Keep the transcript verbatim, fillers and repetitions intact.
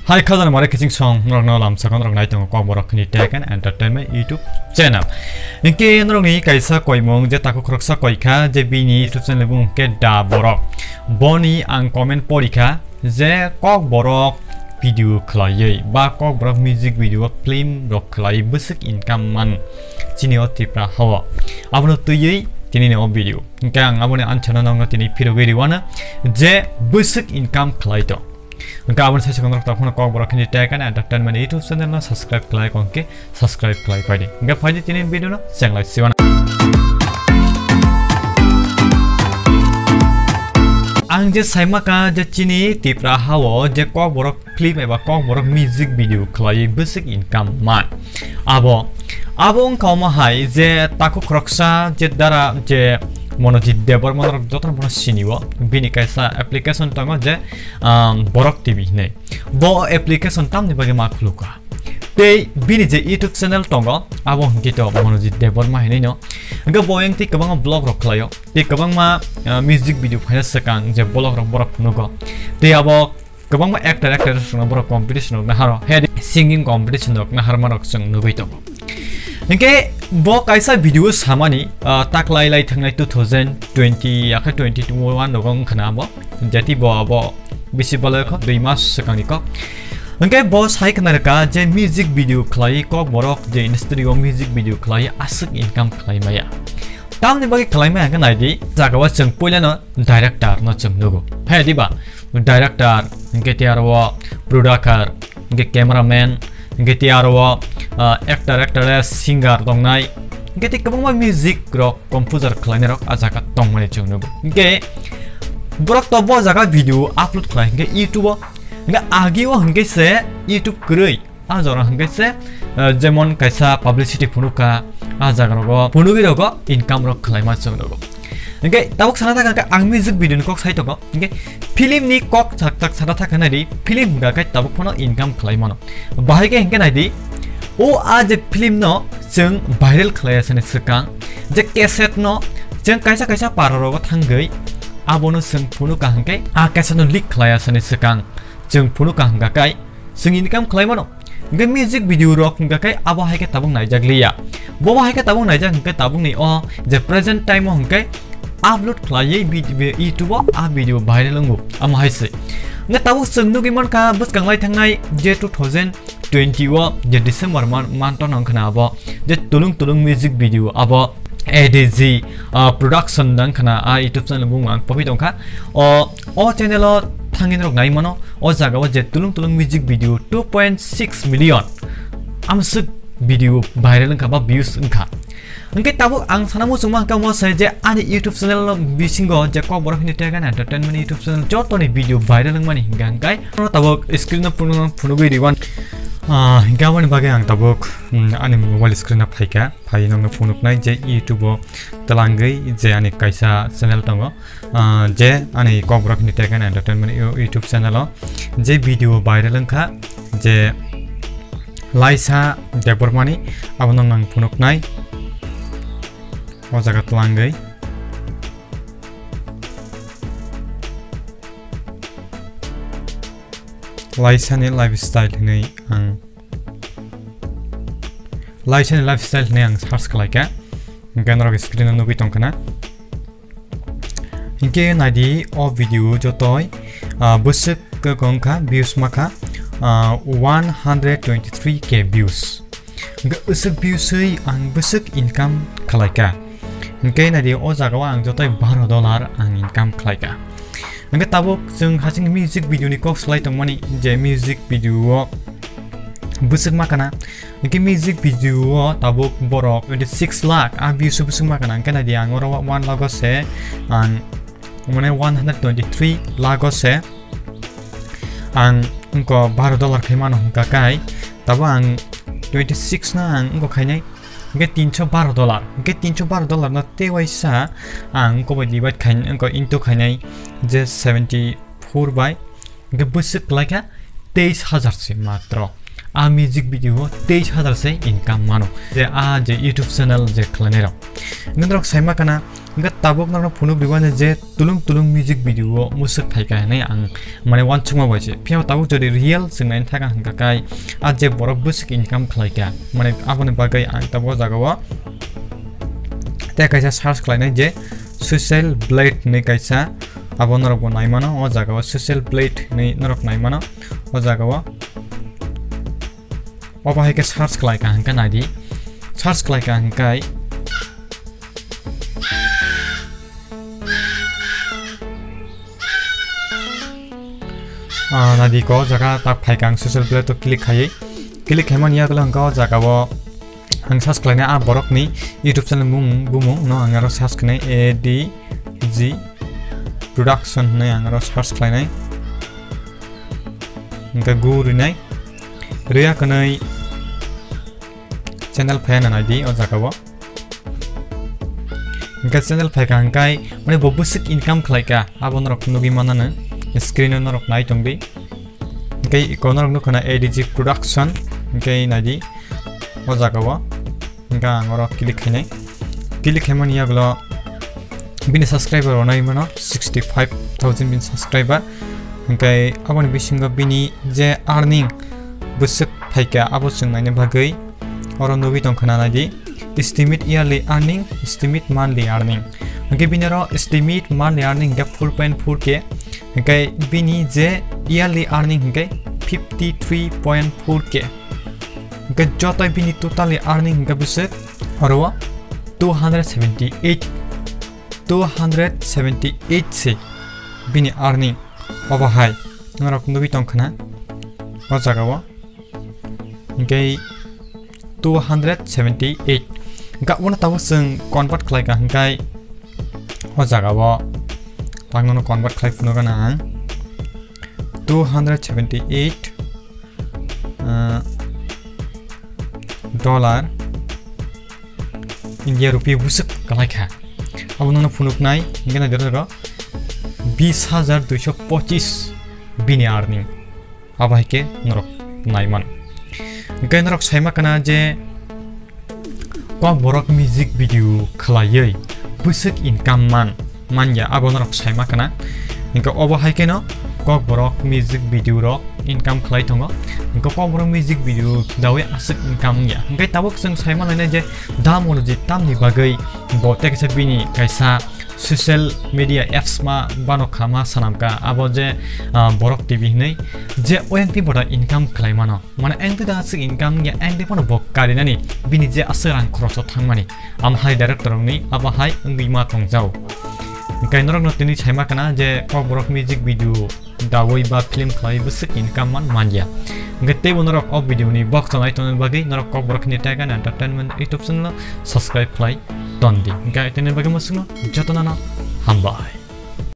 Hai khajana mare kiching song norokno lamsakon norok nai tongo Kokborok ni Tech and Entertainment YouTube channel. Hinkhe norokni kaisa koimung je takhuk khoroksa koikha je bini YouTube channel bung khe Da Borok. Boni ang comment porikha je Kokborok video khlaiwi ba Kokborok music video film rok khlaiwi bwswk income man chini o Tripura hao. Abono twiwi tini ni o video. Hinkhe ang aboni answer no nokno tini phirogwi riwana je bwswk income khlai to. Hinkhe aboni sai sikhwrok tongphano Kokborok Hindi Tech and Entertainment YouTube channel no subscribe khlai kongkhe subscribe khlai paidi. Hinkhe phaidi tini video no chenglai siwana. Ang je saimaka je chini Tripura hao je Kokborok film eba Kokborok music video khlai bwswk income man. Abo, abo wngkha omo hai je takhuk khoroksa je dara je Monojit Debbarma norok jotono bono sinio, bini kaisa application tongo je, um, Borok T V hinwi. Bo application tamni bagwi ma khulukha. Tei bini je YouTube channel tongo, abo hinkhe to Monojit Debbarma hinwi no. Hinkhe bo yang tei kwbangma vlog rok khlaio, tei kwbangma, uh, music video phaina swkang je vlog rok borok phunugo. Tei abo kwbangma actor, actress rokno borok competition rok naharo, he singing competition rok naharma rok chwng nugwi tongo. Hinkhe bo kaisa video samani, ah, taklai lai thangnai two thousand twenty yakhe twenty-one rogo wngkhana abo, jati bo abo bisi bolai kho dui mas swkangni kok. Hinkhe bo sai khna rwkha je music video khlai Kokborok je industry o music video khlai aswk income khlai maya. Tamni bagwi khlai maya hinkhe naidi, jaga o chwng puilano director no chwng nugo. He diba? Director, hinkhe tei aro o producer, hinkhe cameraman, hinkhe tei aro o, ah, actor, actress, singer tongnai, hinkhe tei kwbangma music rok composer khlainai rok ah jaga tongmani chwng nugo. Hinkhe borok to bo jaga video upload khlai hinkhe YouTube o, hinkhe agi o hinkhe se YouTube kwrwi. Ah jora hinkhe se, eh, jemon kaisa publicity phunukha, ah jaga rogo phunugwi rogo income rok khlaima chwng rogo. Hinkhe tabuk sana thaka hinkhe ang music video ni kok sai tongo. Hinkhe film ni kok chak chak sana thaka nai di, film hinkha khe tabuk phano income khlai mano. Bahai khe hinkhe nai di, o ah je film no chwng viral khlai asani swkang, je cassette no chwng kaisa kaisa para rogo thangwi abono chwng phunukha hinkhe ah cassette no leak khlai asani swkang chwng phunukha hinkha khe chwng income khlai mano. Hinkhe music video rok hinkha khe abo hai khe tabuk naijak liya. Bo bo hai khe tabuk naijak hinkhe tabuk ni o je present time o hinkhe upload khlaiwi vid-, vi-, YouTube o a video viral wngo. Amo hai se. Hinkhe tabuk chwng nugwi mankha bwskang lai thangnai je two thousand twenty o je December man, month o nang khna abo je tulung tulung music video abo A D G, ah, production nang khna a YouTube channel bung ang papi tongkha. O, o channel o thangwi norok nai mano. O jaga o je tulung tulung music video two point six million amswk video viral wngkha ba views wngkha. Hinkhe tabuk ang sana muchungma hinkhe omo se je ani YouTube channel no bisingo je Kokborok Hindi Tech and Entertainment YouTube channel jotoni video viral wngmani hinkha hinkhe oro tabuk screen no phunu-, phunugwi riwan. Ah, hinkhe aboni bagwi ang tabuk, mm, ani mobile screen no phaikha, phai nokno phunuknai je YouTube o twlangwi je ani kaisa channel tongo. Ah, je ani Kokborok Hindi Tech and Entertainment You-, YouTube channel o je video viral wngkha je Laisa Debbarmani, abono nang phunuknai o jaga twlangwi. Laisani lifestyle hinwi ang, Laisani lifestyle hinwi ang search khlaikha. Hinkhe norok screen o nugwi tongkhana. Hinkhe naidi o video jotoi, ah, bwswk kwkang kha, views makha, ah, one hundred twenty-three K views. Hinkhe bwswk views wi ang bwswk income khlaikha. Hinkhe naidi o jaga o ang jotoi baro dollar ang income khlaikha. Hinkhe tabuk chwng hasing music video ni kok slai tongmani je music video o bwswk makana. Hinkhe music video o tabuk borok twenty six lakh a views o bwswk makana. Hinkhe naidi ang oro one lakh o se ang mane one hundred twenty three lakh o se ang wngkha baro dollar khai mano hinkha kai. Tabuk ang twenty six no ang wngkha khainai. Hinkhe tinso baro dollar. Hinkhe tinso baro dollar no tei waisa ang wngkha bai divide khainai, wngkha into khainai je seventy four bai. Hinkhe bwswk kwlaikha teis hajar se matro. A music video o teis hajar se income mano. Je a je YouTube channel je khlainai rok. Hinkhe norok saima kana Hwnkhe tabuk norokno phunuk rwmani je tulung tulung music video o bwswk phaikha hinwi ang mane uansukma bai se. Phiya tabuk jodi real chwng naina thangkha hwnkha khe a je borok bwswk income khlaikha, mane aboni bagwi ang tabuk o jaga o tei kaisa search khlainai je Social Blade hinwi kaisa, abo norok bo naimano o jaga o Social Blade hinwi norok naimano o jaga o. Obo hai khe search khlai kha hwnkhe naidi. Search khlai kha hwnkhe, ah, naidi ko jaga tak phai kha ang Social Blade o click khaiwi. Click khaimani yagulo hwnkhe o jaga o ang search khlainai a borokni YouTube channel mung bumung no ang aro search khnai A D G Production hinwi ang aro search khlainai. Hwnkhe gu rinai. Riya kwnwi channel phaiya na naidi o jaga o. Hwnkhe channel phaikha hwnkhe mane bo bwswk income khlaikha abo norok nugwi manano screen o norok nai tongdi. Hwnkhe iko norok nukha na A D G Production hwnkhe naidi o jaga o. Hwnkhe ang oro click khainai. Click khaimani yagulo bini subscriber rok nai mano sixty five thousand bini subscriber. Hwnkhe aboni bisingo bini je earning bwswk phaikha abo chwng naina bagwi oro nugwi tongkha na naidi, estimate yearly earning, estimate monthly earning. Hwnkhe bini oro estimate monthly earning hwnkhe four point four K, hwnkhe bini je yearly earning hwnkhe fifty three point four K. Hwnkhe joto bini totally earning hwnkhe bwswk oro o two hundred seventy eight, two hundred seventy eight se bini earning. Obo hai norok nugwi tongkha na o jaga o. Hwnkhe two hundred seventy eight. Hwnkhe abono tabuk chwng convert khlai kha hwnkhe o jaga o tangnono convert khlai phunukgana ang two hundred seventy eight, ah, dollar India rupee bwswk kwlai kha. Abo nono phunuknai hwnkhe naidi oro bis hajar duiso pochis bini earning. Abo hai khe norok nai mano. Hwnkhe norok saima kana je Kokborok music video khlaiwi bwswk income man, manya abo norok saima kana. Hwnkhe obo hai kheno Kokborok music video rok income khlai tongo. Hwnkhe Kokborok music video dawi aswk income wngya. Hwnkhe tabuk chwng saima nainai je Dam Oloji tamni bagwi bo tei kaisa bini kaisa social media apps ma bano khama sanamka abo je, ah, Borok T V hinwi je oyang twi boda income khlai mano. Mane ang twi da aswk income wngya, ang twi phano bo karinani bini je aswk rang khoroch o thangmani. Am hai director rokni abo hai wngwi ma tongjao. Hwnkhe norokno tini saima kana je Kokborok music video dawi ba film khlai bwswk income man manya. Hwnkhe teibo norok o video ni boksa nai tongna bagwi norok Kokborok ni Taigan Entertainment YouTube channel o subscribe khlai tondi. Hwnkhe tini bagwi mwswkno jotono no hambai.